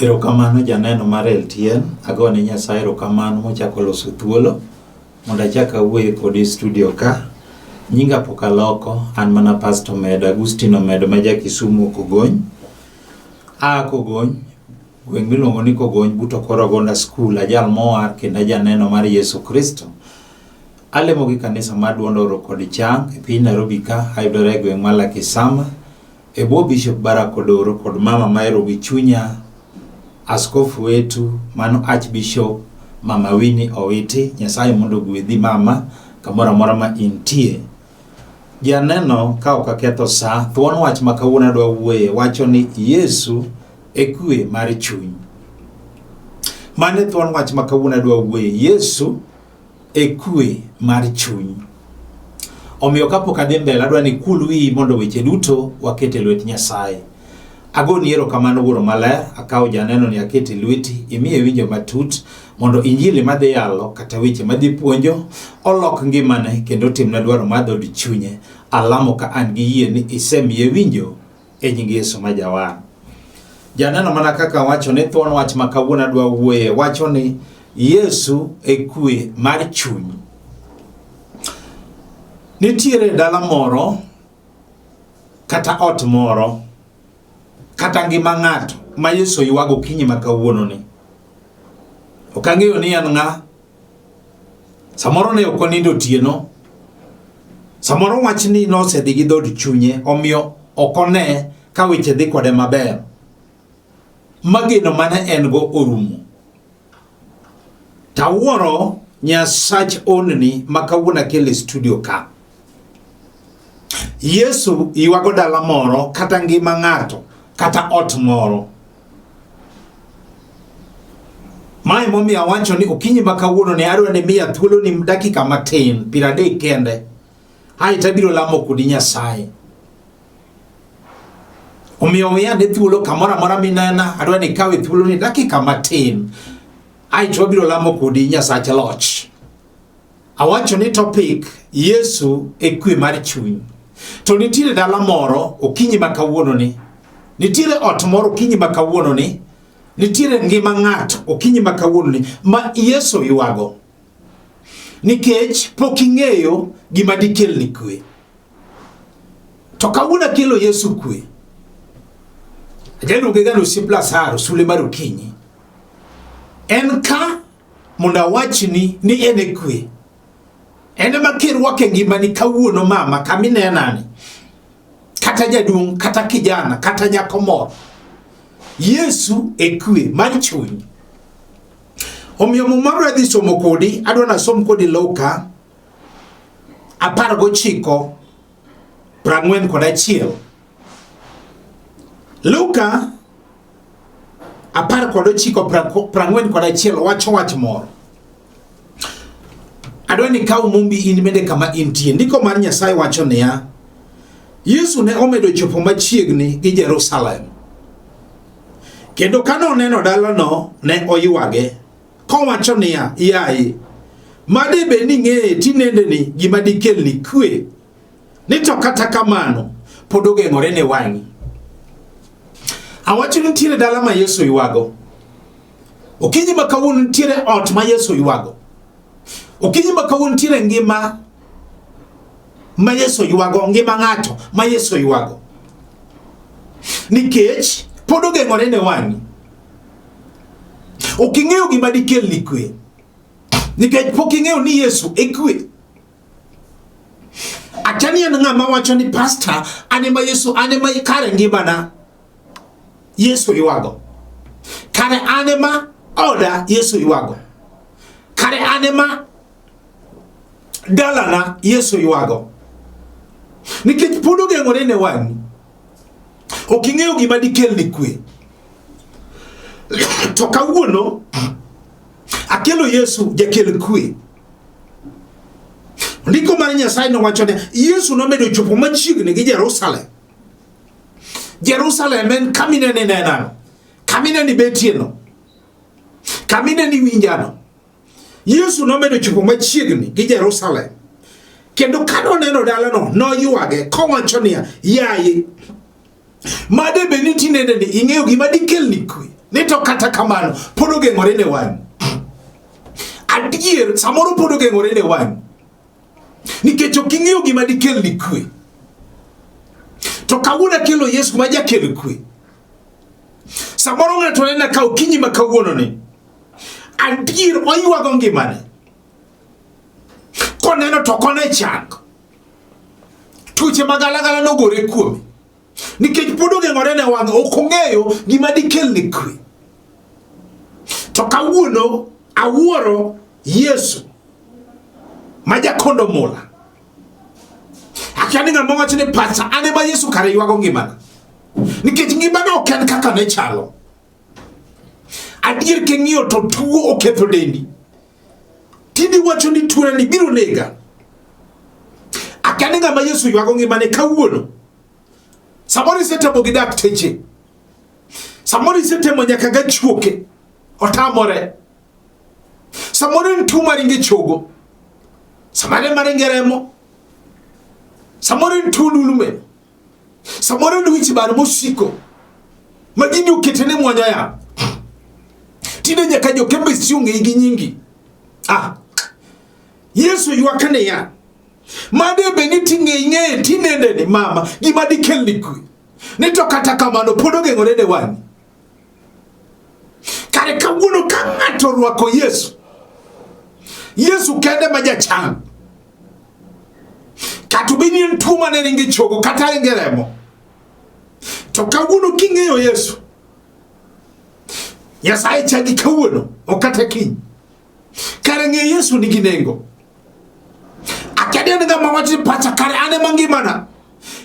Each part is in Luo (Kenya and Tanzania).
Erokamano janeno mar LTN, agone Nyasaye erokamano mochako loso thuolo mondo achak awuoye kodi e studio ka. Nyinga pok aloko, an mana Pastor Omedo, Agustino Omedo ma ja Kisumu Kogony. Aa Kogony, gweng' miluongo ni Kogony but Okoro Ogonda School, ajal mowar kendo ajaneno mar Yesu Kristo. Alemo gi kanisa mar Duond Oro kod Chang e piny Nairobi ka, ayudore e gweng' mar Lakisama. E bwo Bishop Barack Odoro kod mama mahero gi chunya, askofu wetu mano Archbishop Mama Winnie Owiti, Nyasaye mondo ogwedhi mama kamoro amora ma intie. Janeno ka ok aketho sa, thuon wach ma kawuono adwa wuoye wacho ni Yesu e kwe mar chuny. Mano e thuon wach ma kawuono adwa wuoye, Yesu e kwe mar chuny. Omiyo kapok adhi mbele adwa ni kul wiyi mondo weche duto waket e lwet Nyasaye. Agoni erokamano Wuoro Maler, akawo janeno ni akete lweti, imiye winjo matut mondo injili madhi yalo kata weche madhi puonjo olok ngimane kendo otimne dwaro mar dhood chunye. Alamo ka an gi yie ni isemiye winjo e nying Yesu ma Jawar. Janeno mana kaka wacho ni thuon wach ma kawuono adwa wuoye wacho ni Yesu e kwe mar chuny. Nitiere dala moro kata ot moro kata ngima ng'ato ma Yesu ywago okinyi ma kawuono ni. Ok ang'eyo ni en ng'a. Samoro ne ok onindo otieno. Samoro wachni nosedhi gi dhood chunye omiyo ok one ka weche dhi kode maber. Mageno mane en go orumo. Tawuoro Nyasach onni ma kawuono akelo e studio ka. Yesu ywago dala moro kata ngima ng'ato kata ot moro. Mae momiyo awacho ni okinyi ma kawuono ni adwa ni miya thuolo ni dakika matin 30 kende. Ae to abiro lamo kodi Nyasaye. Omiyo weya ane thuolo kamoro amora minena, adwa ni ikawe thuolo ni dakika matin. Ae to wabiro lamo kodi Nyasach loch. Awacho ni topic Yesu e kwe mar chuny. To nitiere dala moro okinyi ma kawuono ni. Nitiere ot moro okinyi ma kawuono ni. Nitiere ngima ng'ato okinyi ma kawuono ni ma Yesu ywago. Nikech pok ing'eyo gima dikelni kwe. To kawuono akelo Yesu kwe. Ajaluonge ga ni osiep Lazaro sule mar okinyi. En ka mondo awachni ni en e kwe. En ema kirwako e ngimani kawuono mama kaminenani. Kata jaduong', kata kijana, kata nyako moro. Yesu e kwe mar chuny. Omiyo muma adwa dhi somo kodi, adwa nasom kodi Luka 19 41. Luka 19 41 wacho wach moro. Adwa ni ikaw mumbi in bende kama intie. Ndiko mar Nyasaye wacho niya, Yesu ne omedo chopo machiegni gi Jerusalem. Kendo ka noneno dalano, ne oywage kowacho niya, yaye, made bed ni ing'eye tinendeni gima dikelni kwe, ni to kata kamano pod ogeng'ore ne wang'i. Awacho ni nitiere dala ma Yesu ywago. Okinyi ma kawuono nitiere ot ma Yesu ywago. Okinyi ma kawuono nitiere ngima ma Yesu ywago, ngima ng'ato ma Yesu ywago. Nikech pod ogeng'ore ne wang'i. Ok ing'eyo gima dikelni kwe. Nikech pok ing'eyo ni Yesu e kwe. Acha ni en ng'ama wacho ni pastor, an ema Yesu, an ema kare ngimana Yesu ywago. Kare an ema oda Yesu ywago. Kare an ema dalana Yesu ywago. Nikech pod ogeng'ore ne wang'i. Ok ing'eyo gima dikelni kwe. To kawuono akelo Yesu jakel kwe. Ndiko mar Nyasaye nowacho ni Yesu nomedo chopo machiegni gi Jerusalem. Jerusalem en kaminene nenano, kaminene betieno, kaminene winjano. Yesu nomedo chopo machiegni gi Jerusalem. Kendo ka noneno dalano, noywage kowacho niya, yaye, made bed ni tinendeni ing'eyo gima dikelni kwe. Ni to kata kamano pod ogeng'ore ne wang'i. Adier samoro pod ogeng'ore ne wang'i. Nikech ok ing'eyo gima dikelni kwe. To kawuono akelo Yesu ma jakel kwe. Samoro ng'ato nena ka okinyi ma kawuono ni. Adier oywago ngimane. Koneno to kone chang. Tuoche magalagala nogore kuome. Nikech pod ogeng'ore ne wang'e, ok ong'eyo gima dikelne kwe. To kawuono awuoro Yesu ma jakondo mula. Akia ni ng'ama wacho ni pacha an ema Yesu kare ywago ngimana. Nikech ngimana ok en kaka ne chalo. Adier king'iyo to tuo oketho dendi. Tinde wacho ni tuo ni biro nega. Akia ni ng'ama Yesu ywago ngimane kawuono. Samoro isetemo gi dakteche. Samoro isetemo nyaka gachuoke. Otamore. Samoro en tuo mar ringe chogo. Samoro en mar ringe remo. Samoro en tuo ndulume. Samoro en wich bar mosiko. Ma gini okete ne mwanya ya. Tinde nyaka jokembe ong'eyi gi nyingi. Ah. Yesu ywak niya, made be ni ting'e ing'eye tinende ni mama gima dikelni kwe. Ni to kata kamano pod ogeng'ore ne wang'i. Kare kawuono ka ng'ato orwako Yesu, Yesu kende ma jachang. Kata obed ni en tuo mane ringe chogo kata ringe remo. To kawuono king'eyo Yesu, Nyasaye changi kawuono, ok kata kiny. Kare ng'eyo Yesu nigi nengo. Akia ni en ng'ama wacho ni pacha kare an ema ngimana.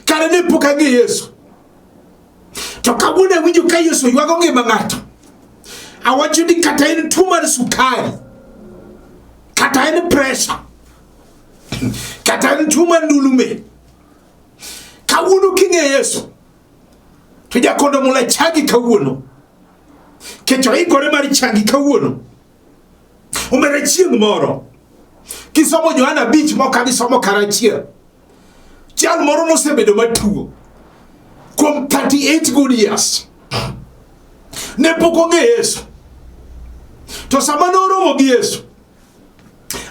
Kare ne pok ang'eyo Yesu. To kawuono awinjo ka Yesu ywago ngima ng'ato. Awacho ni kata en tuo mar sukari, kata en pressure, kata en tuo mar ndulume. Kawuono king'eyo Yesu, to jakondo mula changi kawuono. Kech oikore mar changi kawuono. Omera chieng' moro kisomo Johana 5 mok abi somo kar achiel. Jal moro nosebedo matuo kuom 38 good years. Ne pok ong'e Yesu. To sama noromo gi Yesu,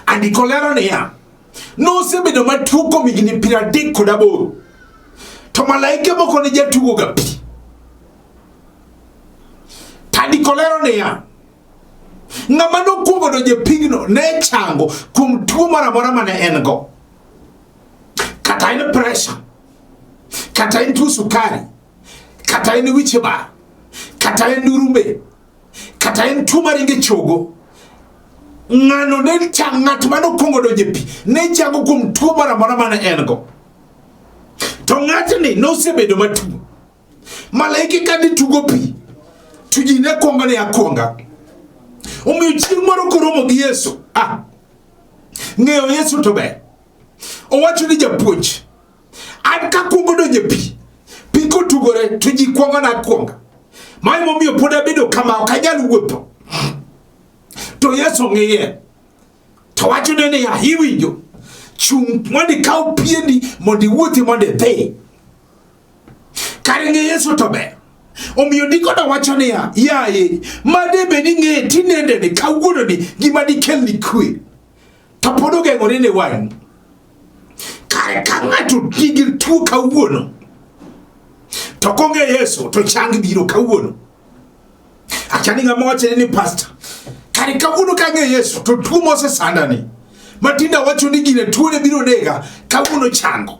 andiko lero niya, nosebedo matuo kuom higni 38. To malaike moko ne jatugo ga pi. Tandiko lero niya, ng'ama nokwongo donjo e pigno ne chango kuom tuo moro amora mane en go. Kata en pressure, kata en tuo sukari, kata en wich bar, kata en durume, kata en tuo mar ringe chogo. Ng'ano ne chang, ng'at mane okwongo donjo e pi ne chango kuom tuo moro amora mane en go. To ng'atni nosebedo matuo. Malaike ka ne tugo pi, to ji ne kwongo ne akwonga. Omiyo chieng' moro koromo gi Yesu, ah, ng'eyo Yesu to ber. Owacho ni japuonj, an ka kwongo donjo e pi, pi kotugore to ji kwongo na akwonga. Ma emomiyo pod abedo kama ok anyal wuotho. To Yesu ng'iye, to wachone niya, iwinjo, chung' mondo ikaw piendi mondo iwuothi mondo idhi. Kare ng'e Yesu to ber. Omiyo ndikono wacho niya, yaye, made bed ni ng'e tinendeni kawuononi gima dikelni kwe, to pod ogeng'ore ne wang'i. Kare ka ng'ato nigi tuo kawuono, to kong'e Yesu to chang biro kawuono. Akia ni ng'ama wachone ni pastor. Kare kawuono ka ang'eyo Yesu to tuo mosesandani matinde awacho ni gine tuone biro nega kawuono chango.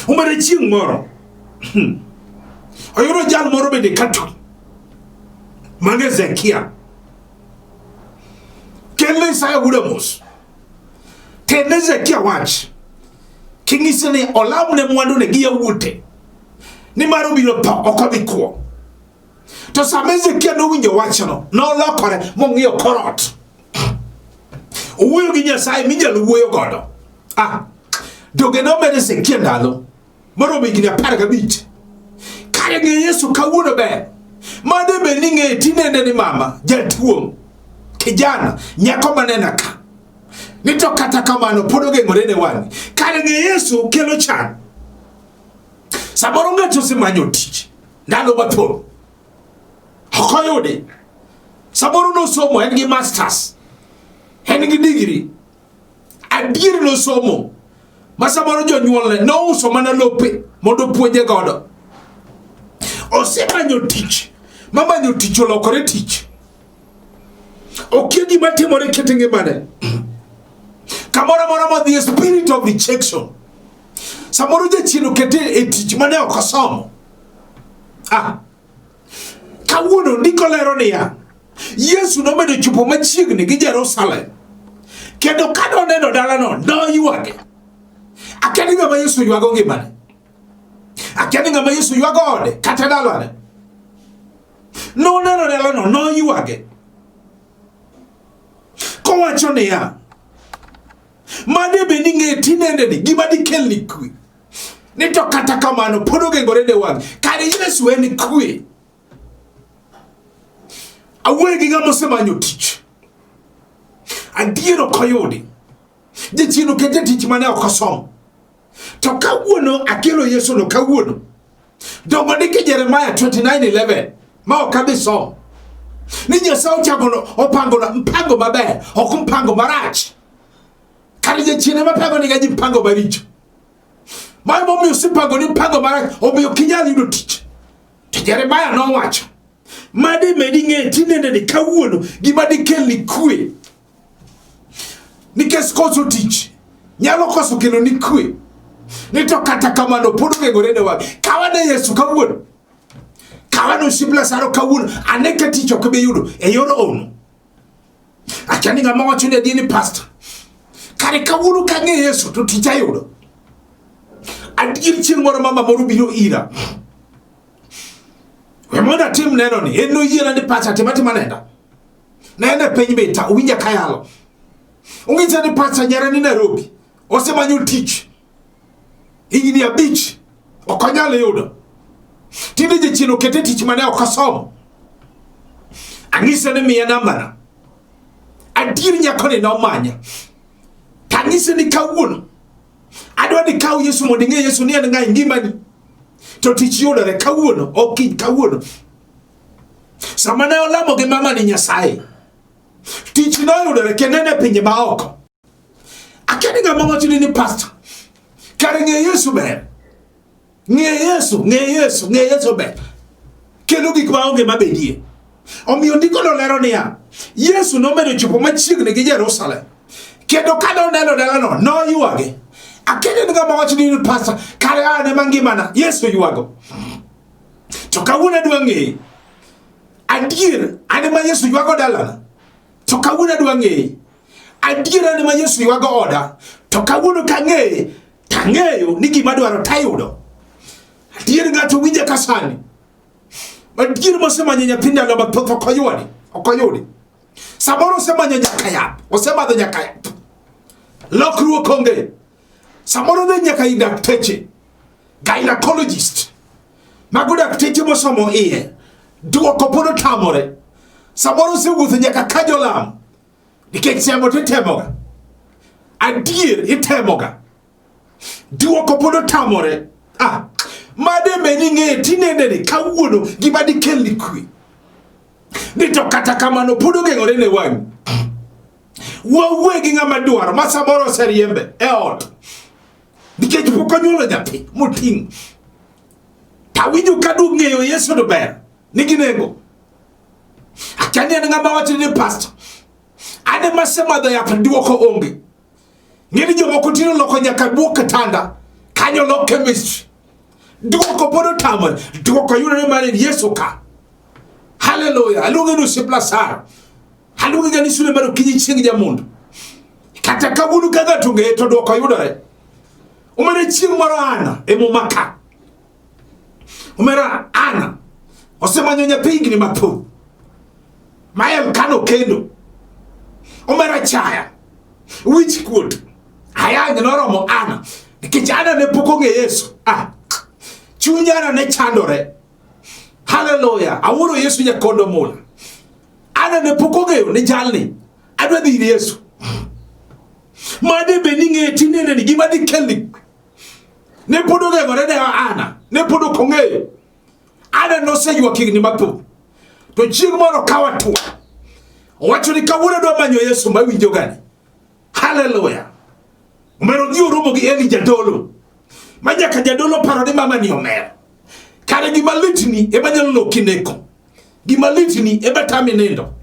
Omere chieng' moro oyudo jal moro bende katu mano Hezekia kelne Isaya wuod Amos terne Hezekia wach king'ise ni olamne mwandune gi yawuote nimar obiro tho ok odhi kwo. To sama Hezekia nowinjo wachno, nolokore mong'iyo kor ot. Owuoyo gi Nyasaye minyalo wuoyo godo. Ah, donge nomed Hezekia ndalo moromo higni 15. Kare ng'e Yesu kawuono ber. Made bed ni ng'e tinende ni mama jatuo kijana nyako manena ka ni to kata kamano pod ogeng'ore ne wang'e. Kare ng'e Yesu kelo chan. Samoro ng'ato osemanyo tich ndalo mathoth. Ok oyudi. Samoro nosomo en gi masters. En gi degree. Adier nosomo. Ma samoro jonyuolne nouso mana lope mondo opuonje godo. Osemanyo tich. Ma manyo tich olokore tich. Okia gima timore kit ngimane. Kamoro amora modhi spirit of rejection. Samoro jachien okete e tich mane ok osomo. Ah. Kawuono ndiko lero niya, Yesu nomedo chopo machiegni gi Jerusalem. Kendo ka noneno dalano, noywage. Akia ni ng'ama Yesu ywago ngimane. Akia ni ng'ama Yesu ywago ode kata dalane. Noneno dalano, noywage. Kowacho niya, mane be ni ng'e tinendeni gima dikelni kwe. Ni to kata kamano pod ogengore ne wang'i. Kare Yesu en kwe. Awuoyo gi ng'ama osemanyo tich. Adier ok oyudi. Jachien okete tich mane ok osomo. To kawuono akelo Yesu no kawuono. Dongo ndike Jeremiah 29:11 ma ok adhi somo. Ni Nyasaye ochakono opango mpango maber, ok mpango marach. Kare jachien ema pango ni ji mpango maricho. Mano momiyo osepango ni mpango marach, omiyo ok inyal yudo tich. To Jeremiah nowacho, made medi ng'e tinende ni kawuono gima dikelni kwe. Nikech koso tich nyalo koso kelo ni kwe. Ni to kata kamano pod ogeng'ore ne wang'e. Kawane Yesu kawuono. Kawane osiep Lazaro kawuono. Ane ka tich ok bi yudo e yor ono. Akia ni ng'ama wacho ni adier ni pastor. Kare kawuono kang'e Yesu to tich ayudo. Adier chieng' moro mama moro biro ira. We mondo atim neno ni en noyiena ni pacha tim atima nenda. Ne en e piny mita owinja kayalo. Ong'isa ni pacha nyara ni Nairobi. Osemanyo tich. Higni 5 ok onyal yudo. Tinde jachien okete tich mane ok osomo. Ang'ise ni miya nambana. Adier nyakoni nomanya. Tang'ise ni kawuono adwa ni kaw Yesu mondo ing'e Yesu ni en ng'a e ngimani. To tich yudore kawuono, ok kiny kawuono. Sama ne olamo gi mama ni Nyasaye, tich noyudore kendo en e pinje maoko. Akia ni ng'ama wacho ni pastor. Kare ng'e Yesu ber. Ng'e Yesu, ng'e Yesu, ng'e Yesu ber. Kelo gik maonge mabedie. Omiyo ndiko no lero niya, Yesu nomedo chopo machiegni gi Jerusalem. Kendo ka noneno dalano, noywage. Akia ni ng'ama wacho ni pastor, kare an ema ngimana, Yesu ywago. To kawuono adwa ng'eyo. Adier, an ema Yesu ywago dalana. To kawuono adwa ng'eyo. Adier an ema Yesu ywago oda. To kawuono kang'eye, tang'eyo ni gima adwaro tayudo. Adier ng'ato winja ka sani. Adier mosemanyo nyathi ndalo mathoth ok oyudi, ok oyudi. Samoro osemanyo nyaka yath, osemadho nyaka yath. Lokruok onge. Samoro dhi nyaka ir dakteche, gynecologist. Mago dakteche mosomo iye. Duoko pod otamore. Samoro osewuotho nyaka ka jolam. Nikech temo to itemoga. Adier itemoga. Duoko pod otamore. Ah, made be ni ng'e tinende ni kawuono gima dikelni kwe. Ni to kata kamano pod ogeng'ore ne wang'i. Wawuoye gi ng'ama dwaro ma samoro oseriembe e ot. Nikech pok onyuolo nyathi moting'. Tawinjo ka dug ng'eyo Yesu to ber. Nigi nengo. Akia ni en ng'ama wacho ni pastor. An ema asemadho yath duoko onge. Ng'eni jomoko tinde oloko nyaka bwo kitanda. Kanyo lok chemistry. Duoko pod otamore. Duoko yudore mana e Yesu ka. Haleluya. Aluonge ni osiep Lazaro. Aluonge ga ni sule mar okinyi chieng' jamondo. Kata kawuono ka ng'ato ong'eye to duoko yudore. Omera chieng' moro Ana e muma ka. Omera Ana osemanyo nyathi higni mathoth. Ma Elkana okendo. Omera chaya. Wich kuot. Ayany noromo Ana. Nikech Ana ne pok ong'e Yesu. Ah. Chuny Ana ne chandore. Haleluya. Awuoro Yesu nyakondo mula. Ana ne pok ong'eyo ni jalni adwa dhi ir Yesu. Made be ni ng'e tinende ni gima dikelni. Ne pod ogeng'ore ne Ana. Ne pod ok ong'eyo. Ana noseywak higni mathoth. To chieng' moro kawa tuo. Owacho ni kawuono adwa manyo Yesu mawinjo gani. Haleluya. Omero odhi oromo gi Eli jadolo. Ma nyaka jadolo paro ni mama ni omer. Kare gima litni ema nyalo loki neko. Gima litni ema tami nindo.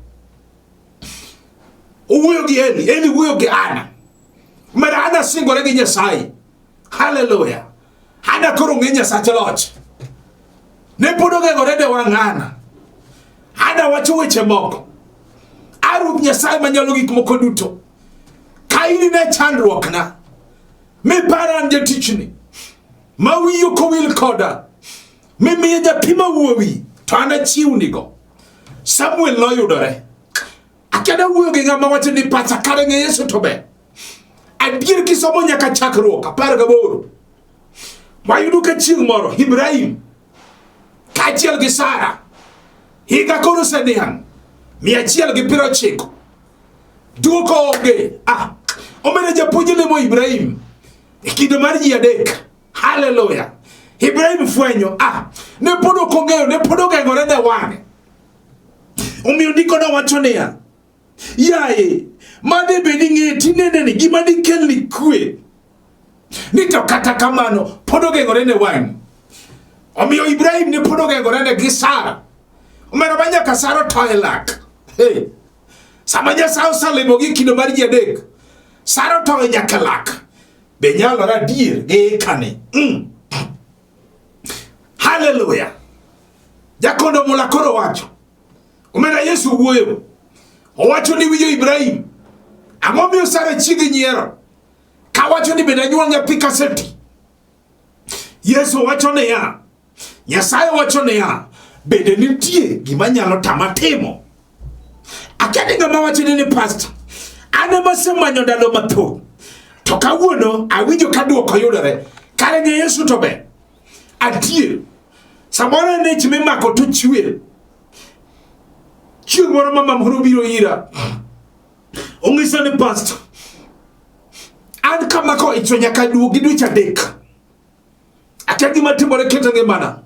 Owuoyo gi Eli, Eli wuoyo gi Ana. Omero Ana singore gi Nyasaye. Haleluya. Ana koro ng'e Nyasach loch. Ne pod ogeng'ore ne wang' Ana. Ana wacho weche moko. A Ruoth Nyasaye manyalo gik moko duto. Ka in ne chandruokna, mipara an jatichni, ma wiyi ok owil koda, mimiya nyathi ma wuowi, to an achiwnigo. Samuel noyudore. Akia wuoyo gi ng'ama wacho ni pacha kare ng'e Yesu to ber. Adier kisomo nyaka chakruok 18. Wayudo ka chieng' moro Ibrahim kaachiel gi Sara higa koro oseniang' 190. Dwoko onge. Ah, omera japuonj lemo Ibrahim e kido mar ji adek. Haleluya. Ibrahim fwenyo, ah, ne pod ok ong'eyo, ne pod ogeng'ore ne wang'e. Omiyo ndiko no wacho niya, yaye, made bed ni ng'e tinende ni gima dikelni kwe. Ni to kata kamano pod ogeng'ore ne wang'i. Omiyo Ibrahim ne pod ogeng'ore ne gi Sara. Omera ma nyaka Sara to e lak. Hey. Sama Nyasaye oselimogi e kido mar ji adek, Sara to e nyaka lak. Be nyalore adier gi ikani? Haleluya. Jakondo mula koro wacho. Omera Yesu wuoyo. Owacho ni winjo Ibrahim. Ang'o miyo Sara chiegi nyiero? Kawacho ni bende anyuol nyathi kaseti. Yesu wacho niya, Nyasaye wacho niya, bende nitie gima nyalo tama timo. Akia ni ng'ama wacho ni pastor, an ema asemanyo ndalo mathoth, to kawuono awinjo ka dwoko yudore. Kare ng'e Yesu to ber. Adier, samoro en ich mimako to chwer. Chieng' moro mama moro biro ira, ong'isa ni pastor, an kamako ich to nyaka duogi dweche adek. Akia gima timore keta ngimana.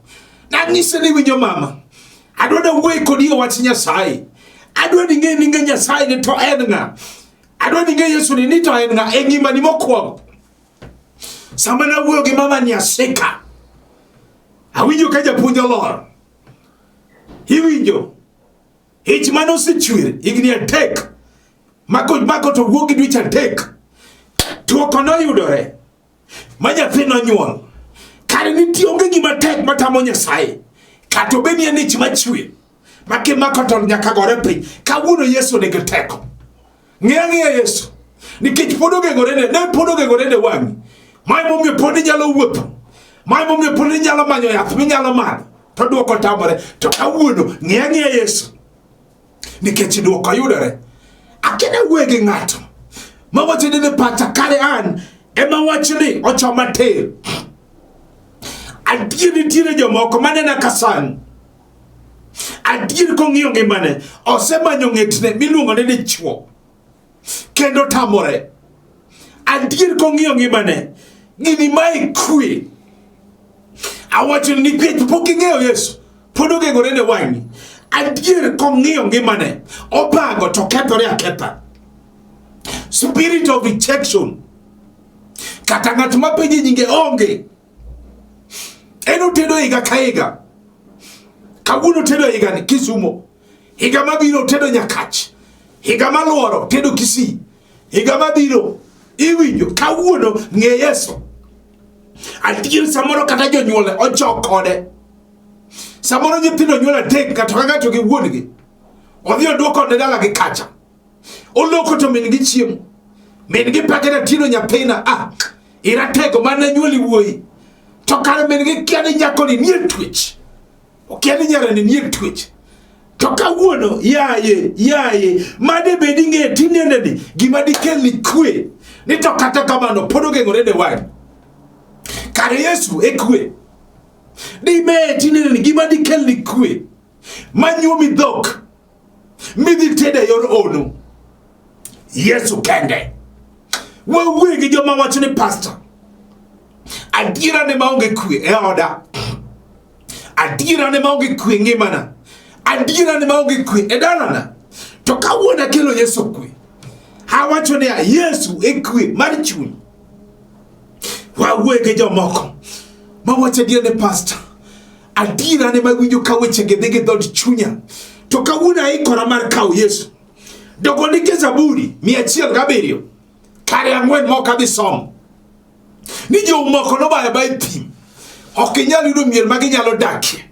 Nanyise ni winjo mama, adwa ni awuoye kodi e wach Nyasaye. Adwa ni ing'e ni ng'e Nyasaye ni to en ng'a. Adwa ni ing'e Yesu ni to en ng'a e ngimani mokwongo. Sama nawuoyo gi mama ni asika, awinjo ka japuonj olor. Iwinjo, ich mane osechwer higni 3, mako to wuok gi dweche 3, tuoko noyudore ma nyathi nonyuol. Kare nitie onge gima tek matamo Nyasaye, kata obed ni en ich machwer ma kimako to nyaka gore piny. Kawuono Yesu nigi teko. Ng'e ang'eya Yesu, nikech pod ogeng'ore ne, ne pod ogeng'ore ne wang'i. Ma emomiyo pod inyalo wuotho, ma emomiyo pod inyalo manyo yath minyalo madho, to dwoko tamore. To kawuono ng'e ang'eya Yesu, nikech dwoko yudore. Akia wuoyo gi ng'ato mawacho ni pacha kare an ema wachni ochoma tir. Adier nitiere jomoko manena ka sani. Adier kong'iyo ngimane, osemanyo ng'etne miluongo ni dichuo kendo tamore. Adier kong'iyo ngimane, gini mae kwe. Awacho ni nikech pok ing'eyo Yesu, pod ogeng'ore ne wang'i. Adier kong'iyo ngimane, opango to kethore aketha. Spirit of rejection. Kata ng'at ma penje nyinge onge. En otedo higa ka higa. Kawuono otedo higa ni Kisumo. Higa mabiro otedo Nyakach. Higa maluoro otedo Kisii. Higa mabiro iwinjo kawuono ng'e Yesu. Adier samoro kata jonyuolne ojok kode. Samoro nyithindo nyuol adek ng'ato ka ng'ato gi wuon-gi. Odhi oduoko ne dalagi kacha. Oloko to min gi chiemo. Min gi pake na tino nyathina. Ah, iratego mane nyuoli wuoyi. To kare min gi kia ni nyakoni nie twech. Okia ni nyarani nie twech. To kawuono, yaye, yaye, made bed ing'e tinende ni gima dikelni kwe. Ni to kata kamano pod ogeng'ore ne wang'i. Kare Yesu e kwe. Dime tinende ni gima dikelni kwe. Manyuomi dhok midhi tedo e yor ono. Yesu kende. Wawuoyo gi joma wacho ni pastor, adiera ne maonge kwe e oda. Adiera ne maonge kwe ngimana. Adiera ni maonge kwe e dalana. To kawuono akelo Yesu kwe. Awacho niya, Yesu e kwe mar chuny. Wawuoye gi jomoko mawacho adier ne pastor. Adiera ne mawinjo ka wechegi dhi gi dhood chunya. To kawuono aikora mar kawo Yesu. Dogo ndike Zaburi 107 kare 4 mok adhi somo. Ni jomoko nobayo abaya e thim. Ok inyal yudo mier ma ginyalo dakie.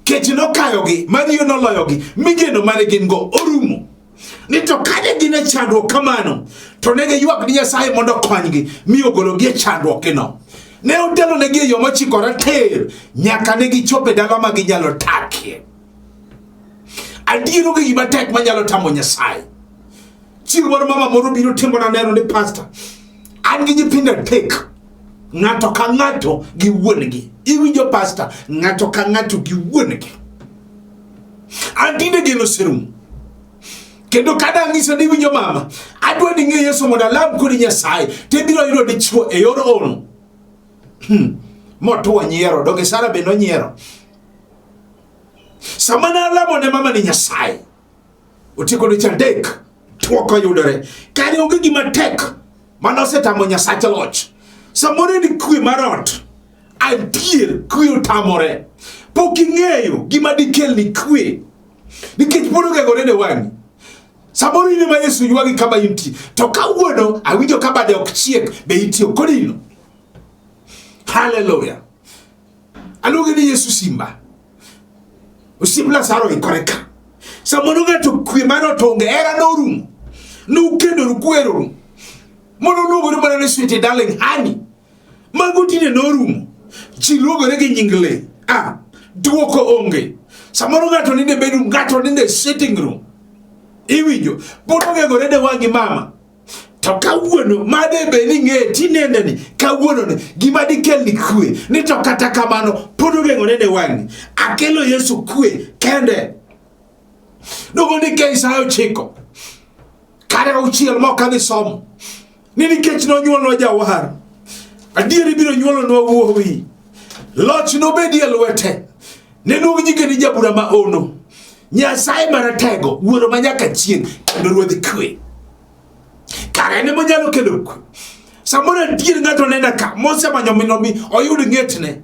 Kech nokayogi, mariyo noloyogi, mi geno mane gin go orumo. Ni to kane gin e chandruok kamano, to ne giywak ni Nyasaye mondo okonygi, mi ogologi e chandruokgino. Ne otelonegi e yo mochikore tir, nyaka ne gichopo e dala ma ginyalo takie. Adier onge gima tek manyalo tamo Nyasaye. Chieng' moro mama moro biro timona neno ni pastor, an gi nyithindo adek, ng'ato ka ng'ato gi wuon-gi. Iwinjo pastor, ng'ato ka ng'ato gi wuon-gi. An tinde geno oserumo. Kendo kada ang'iso ni iwinjo mama, adwa ni ing'e Yesu mondo alam kodi Nyasaye, to ibiro yudo dichwo e yor ono. Motwo nyiero, donge Sara be nonyiero. Sama ne alamo ne mama ni Nyasaye, otieko dweche adek, tuo koyudore. Kare onge gima tek mane osetamo Nyasach loch. Samoro en kwe mar ot, adier kwe otamore. Pok ing'eyo gima dikelni kwe, nikech pod ogeng'ore ne wang'i. Samoro in ema Yesu ywagi kama intie, to kawuono awinjo ka bade ok chiek, be itiyo kodino. Haleluya. Aluonge ni Yesu Simba. Osiep Lazaro ikore ka. Samoro ng'ato kwe mar ot onge, hera norumo. Nukendoru kweroru. Mondo uluongore mana ni sweet darling honey. Mago tinde norumo. Ji luongore gi nying le. Ah, duoko onge. Samoro ng'ato nindo e bedroom, ng'ato nindo e sitting room. Iwinjo, pod ogeng'ore ne wang'i mama. To kawuono made be ni ng'e tinende ni kawuono ni gima dikelni kwe ni to kata kamano pod ogeng'ore ne wang'i. Akelo Yesu kwe kende. Nogo ndike Isaya 9 kare 6 mok adhi somo ni nikech nonyuolnwa jawar, adier ibiro nyuolonwa wuowi, loch nobedi e lwete, ne luong nyinge ni jabura ma ono, Nyasaye maratego, wuoro ma nyaka chieng', kendo ruodh kwe. Kare en ema kelo kwe. Samoro adier ng'ato nena ka mosemanyo mondo mi oyud ng'etne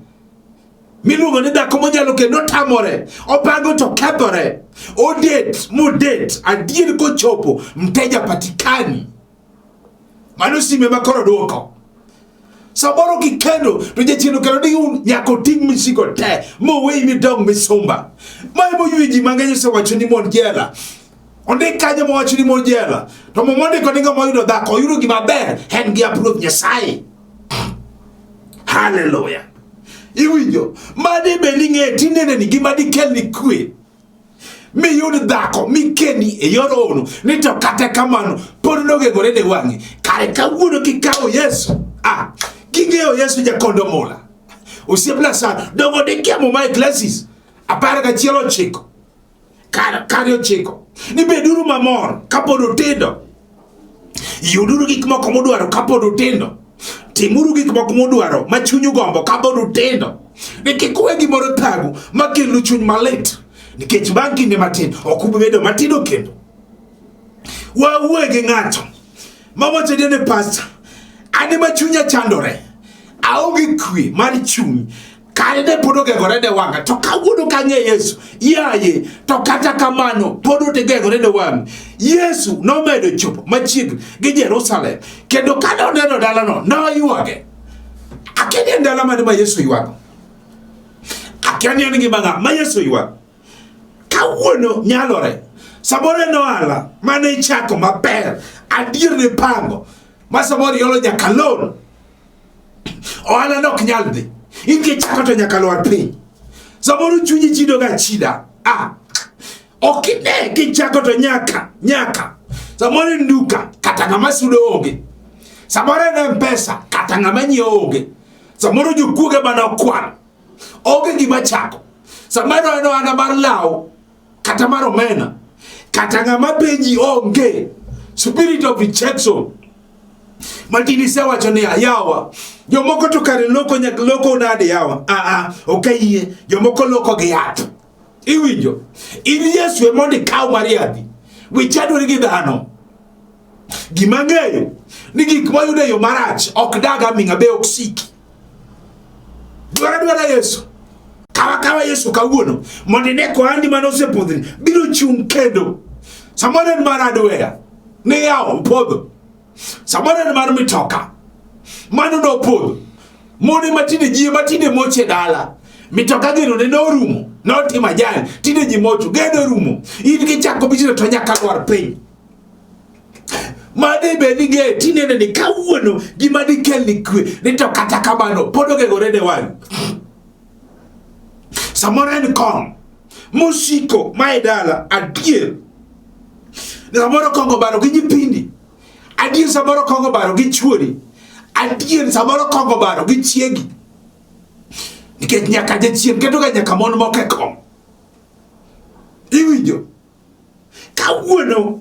miluongo ni dhako monyalo kendo tamore, opango to kethore, odet modet, adier kochopo mteja patikani. Mano sime ma koro duoko. Samoro kikendo to jachien okelo ni un nyaka oting' misigo te moweyi midong' misumba. Ma ema oywe ji mang'eny osewacho ni mon jela. Ondik kanyo mowacho ni mon jela. To muma ondiko ni ng'ama oyudo dhako oyudo gima ber en gi ap Ruoth Nyasaye. Haleluya. Iwinjo? Mane be ni ng'e tinende ni gima dikelni kwe. Miyud dhako mikendi e yor ono ni to kata kamano pod nogeng'ore ne wang'i. Kare kawuono kikawo Yesu, ah, king'eyo Yesu jakondo mula. Osiep Lazaro, dongo ndikie Muma e classes 11 9 kar 9 ni beduru mamor kapod utindo, yuduru gik moko mudwaro kapod utindo, timuru gik moko mudwaro ma chunyu gombo kapod utindo, ni kik uwe gimoro thagu makelnu chuny malit, nikech bang' kinde matin ok ubi bedo matindo kendo. Wawuoye gi ng'ato mawacho ni pastor, an ema chunya chandore, aonge kwe mar chuny, kare ne pod ogeng'ore ne wang'a, to kawuono kang'e Yesu, yaye, to kata kamano pod ogeng'ore ne wang'i. Yesu nomedo chopo machiegni gi Jerusalem, kendo kane oneno dalano, noywage. Akia ni en dala mane ma Yesu ywago. Akia ni en ngima ng'a ma Yesu ywago. Kawuono nyalore. Samoro en ohala mane ichako maber, adier ne pango, ma samoro iolo nyaka loan. Ohala no ok nyal dhi. In kichako to nyaka lwar piny. Samoro chunyi chido ga chida. Ah. Ok ine kichako to nyaka, nyaka. Samoro en duka, kata ng'ama sudo onge. Samoro en M-Pesa, kata ng'ama nyiewo onge. Samoro jokuoge mana okwal. Onge gima chako. Samoro en ohala mar law, kata mar omena, kata ng'ama penji onge. Spirit of rejection. Martin isewacho ni yawa jomoko to kare loko nyaka loko nade yawa a a ok ayie jomoko loko gi yath. Iwinjo? In Yesu ema mondo ikaw mar yadhi. We chandori gi dhano. Gima ng'eyo ni gik mwayudo e yo marach ok dag aming'a be ok siki. Dwara dwara Yesu. Kawa kawa Yesu kawuono mondo ine kohandi mane osepodhni biro chung' kendo. Samoro en mar hardware ne yawo opodho. Samoro en mar mitoka mano nopodho. Mon ema tinde ji ema tinde moche dala. Mitoka geno ne norumo, notimo ajali, tinde ji mocho, gedo rumo. In kichako bichno to nyaka lwar piny. Mane be ni ge tinene ni kawuono gima dikel ni kwe ni to kata kamano pod ogeng'ore ne wang'i. Samoro en kong' mosiko ma e dala adier. Samoro kong'o baro gi nyithindi. Adier samoro kong'o baro gi chuori. Adier samoro kong'o baro gi chiegi. Nikech nyaka jachien ketoga nyaka mon moko e kom. Iwinjo? Kawuono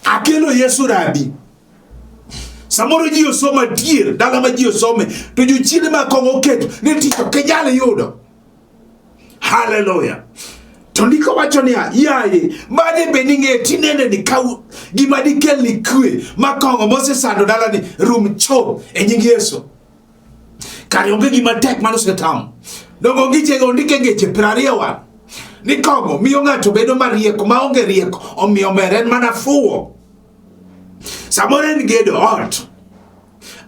akelo Yesu Rabi. Samoro ji osomo adier, dala ma ji osome, to jochiende ma kong'o oketo ni tich ok inyal yudo. Haleluya. To ndiko wacho niya, yaye, mane be ning'e tinende ni kaw gima dikel ni kwe ma kong'o mosesando dalani rum chop e nying Yesu. Kare onge gima tek mano osetamo. Dongo ngiche ondike ngeche 20 wa. Ni kong'o miyo ng'ato bedo mariek maonge rieko omiyo mer en mana fuwo. Samoro en gedo ot.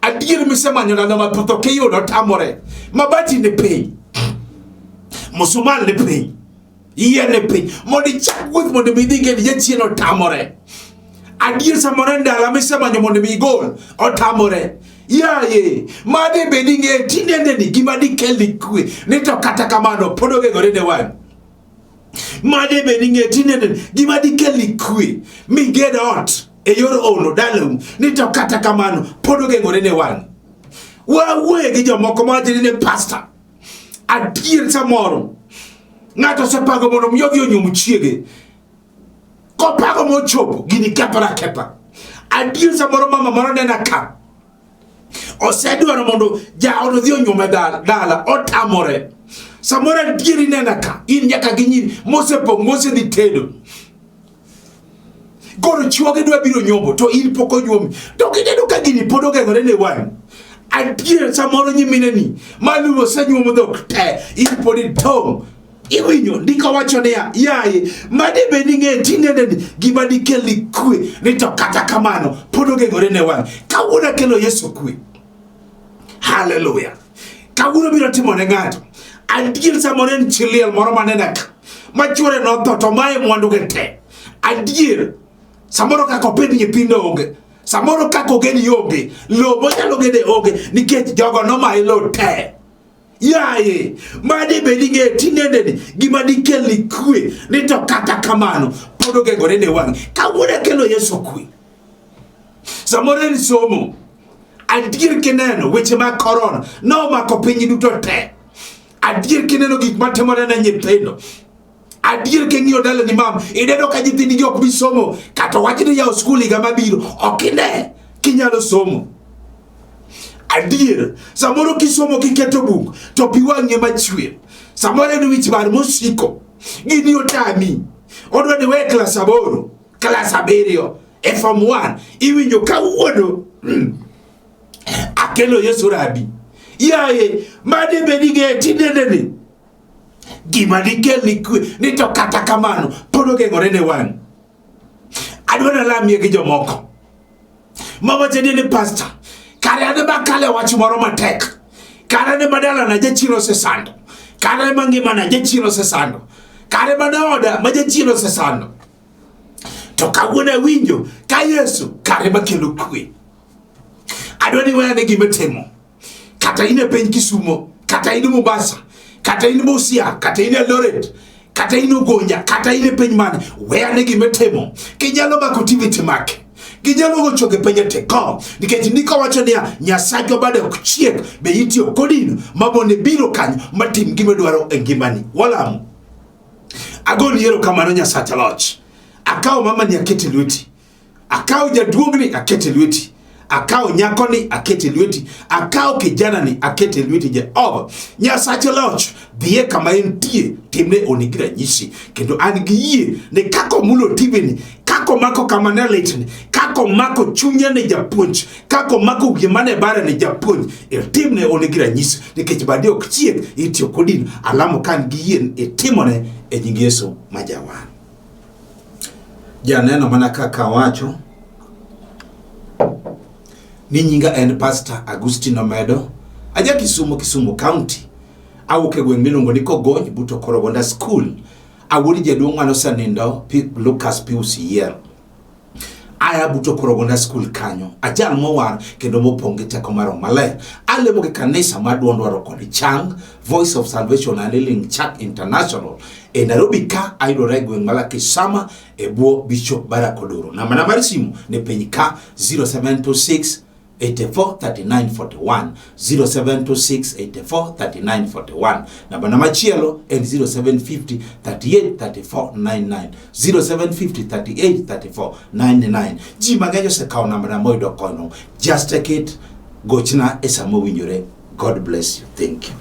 Adier misemanyo ndalo mathoth ok iyudo otamore. Mabati ni piny. Musmal ni piny. Yien ni piny. Mondo ichak wuoth mondo mi idhi ged jachien otamore. Adier samoro en dala misemanyo mondo mi igol otamore. Yaye, made bed ing'e tinende ni gima dikel ni kwe ni to kata kamano pod ogeng'ore ne wang'i. Made bed ing'e tinende ni gima dikel ni kwe miged ot e yor ono dalau ni to kata kamano pod ogeng'ore ne wang'i. Wawuoye gi jomoko mawacho ni ne pasta. Adier samoro ng'ato osepango mondo mi odhi onyuom chiege. Kopango mochopo gini kethore aketha. Adier samoro mama moro nena ka osedwaro mondo jaod odhi onyuome dala otamore. Samoro adier inena ka in nyaka gi nyiri mosepong' mosedhi tedo. Koro chuogi dwa biro nyombo to in pok onyuomi. To gineno ka gini pod ogeng'ore ne wang'i. Adier samoro nyimineni maluwo osenyuomo dhok te in pod itong'. Iwinjo ndiko wacho niya, yaye, made bed ni ng'e tinende ni gima dikel ni kwe ni to kata kamano pod ogeng'ore ne wang'i. Kawuono akelo Yesu kwe. Haleluya. Kawuono biro timo ne ng'ato. Adier samoro en chi liel moro manena ka ma chuore notho to maye mwanduge te. Adier samoro kaka opidh nyithindo onge. Samoro kaka ogedi onge. Lowo monyalo gede onge nikech jogo nomaye lowo te. Yaye, made bed ni ng'e tinende ni gima dikel ni kwe ni to kata kamano pod ogeng'ore ne wang'i. Kawuono akelo Yesu kwe. Samoro en somo. Adier kineno weche mag korona nomako piny duto te. Adier kineno gik matimore ne nyithindo. Adier king'iyo dalani mam, ineno ka nyithindigi ok bi somo kata wach ni yawo skul higa mabiro, ok ine kinyalo somo. Adier, samoro kisomo kiketo buk to pi wang'i ema chwer. Samoro en wich bar mosiko. Gini otami. Odwa ni we klas 8, klas 7, e form 1. Iwinjo kawuono akelo Yesu Rabi. Yaye, made bed ni ng'e tinende ni gima dikel ni kwe ni to kata kamano pod ogeng'ore ne wang'i. Adwa nalamie gi jomoko mawacho ni pasta, kare an ema akale wach moro matek, kare an ema dalana jachien osesando, kare ema ngimana jachien osesando, kare ema oda ma jachien osesando. To kawuono awinjo ka Yesu kare ema kelo kwe. Adwa ni weyane gima itimo. Kata in e piny Kisumo, kata in Mombasa, kata in Busia, kata in Eldoret, kata in Ugunja, kata in e piny mane, weyane gima itimo. Kinyalo mako TV timake. Ginyalo gocho gi piny teko nikech ndiko wacho niya Nyasachwa bade ok chiek be itiyo kodino mamone biro kanyo matim gima dwaro e ngimani. Walamo. Agoni erokamano Nyasacha loch. Akawo mamani akete lweti. Akawo jaduong'ni akete lweti. Akawo nyakoni akete lweti, akawo kijanani akete lweti Jehova. Nyasach loch, dhiye kama entie, timne onigi ranyisi. Kendo an gi yie ni kaka omulo tibeni, kaka omako kama ne litni, kaka omako chunye ni japuonj, kaka omako wiye mane bare ni japuonj, itimne onigi ranyisi. Nikech badi ok chieg, itiyo kodin, alamo ka an gi yie itimone e nying Yesu ma jawar. Janeno mana kaka awacho ni nyinga en Pastor Agustino Omedo, aja Kisumu, Kisumu County. Awuok e gweng' miluongo ni Kogony but Okorogonda School. Awuod jaduong' mane osenindo Lucas Pius Yiero. Aya but Okorogonda School kanyo. Ajal mowar kendo mopong' gi teko mar Roho Maler. Alemo gi kanisa mar duond waro kod chang, Voice of Salvation and Healing Church International. E Nairobi ka ayudora e gweng' ma Lakisama e bwo Bishop Barack Odoro. Nambana mar simu ni piny ka 0726 84 39 41 0726 84 39 41. Nambana machielo en 0750 38 34 99 0750 38 34 99. Ji mang'eny osekawo nambana moyudo konyruok. Just take it, gochna e sama owinjore. God bless you. Thank you.